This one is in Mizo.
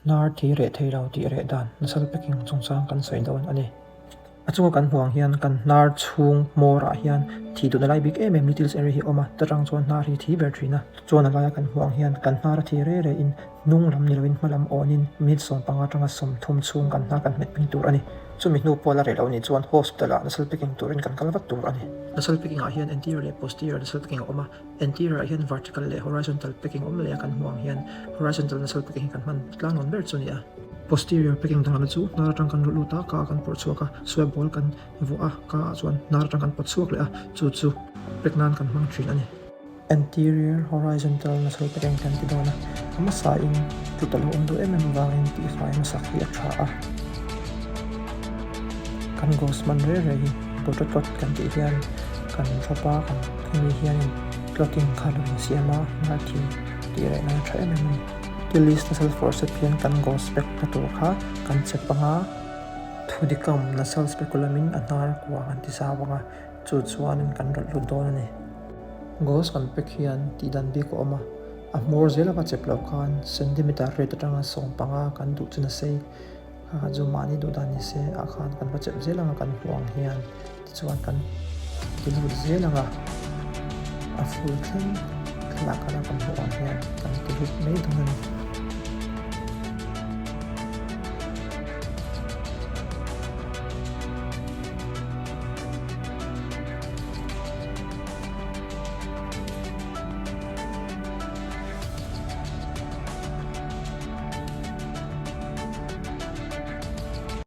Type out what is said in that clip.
Hnar thi reh thei lo tih reh dan nasal packing chungchang kan sawi dawn a ni. A chunga kan hmuh ang hian kan hnar chhung hmawr ah hian thi duhna lai bik em em littles area hi a awm a, ta tang chuan hnar hi thi ber thin a. Chuan a laia kan hmuh ang hian kan hnar a thi re re in hnung lam ni loin hma lam awnin minute 15 atanga 30 chhung kan hnar kan hmet ping tur a ni. Chumi hnu pawh la reh loh nih chuan hospital ah nasal packing turin kan kal vat tur a ni. Nasal packing ah hian anterior leh posterior nasal packing a awm a. Anterior ah hian vertical leh horizontal packing awm leh a kan hmuh ang hian horizontal nasal packing hi kan hman tlanglawn ber chu a ni a. Posterior packing danglamna chu hnar atang kan rawlh lut a, ka ah kan pawrh chhuak a, swab ball kan vuah a, ka ah chuan hnar atang kan pawt chhuak leh a, chu chu pack nan kan hmang thin a ni. Anterior horizontal nasal packing kan ti dawn a, a hmasa in tlut a lo awm duh em em avangin tihfai hmasak hi a tha a. Kan ghost hman reh reh hi butter clot kan tih hian kan thlawp a, kan hemi hianin clotting kha lo insiam a, hnar thi tih reh nan a tha em em a ni. Tillis nasal forceps hian kan ghost pack na tur kha kan chep ang a, thudikam nasal speculum in a hnar kua kan ti zau ang a, chu chuanin kan rawlh lut dawn a ni. Ghost kan pack hian tih dan bik a awm a, a hmawr zel ava chep loh khan centimeter riat atanga 15 kan duh chu na sei. Kha chu mahni duh dan ni se ah khan kan va chep zel ang a kan hmuh ang hian tichuan kan ti lut zel ang a a full thleng thlalak kala kan hmuh ang hian kan ti lut mai dawn a ni.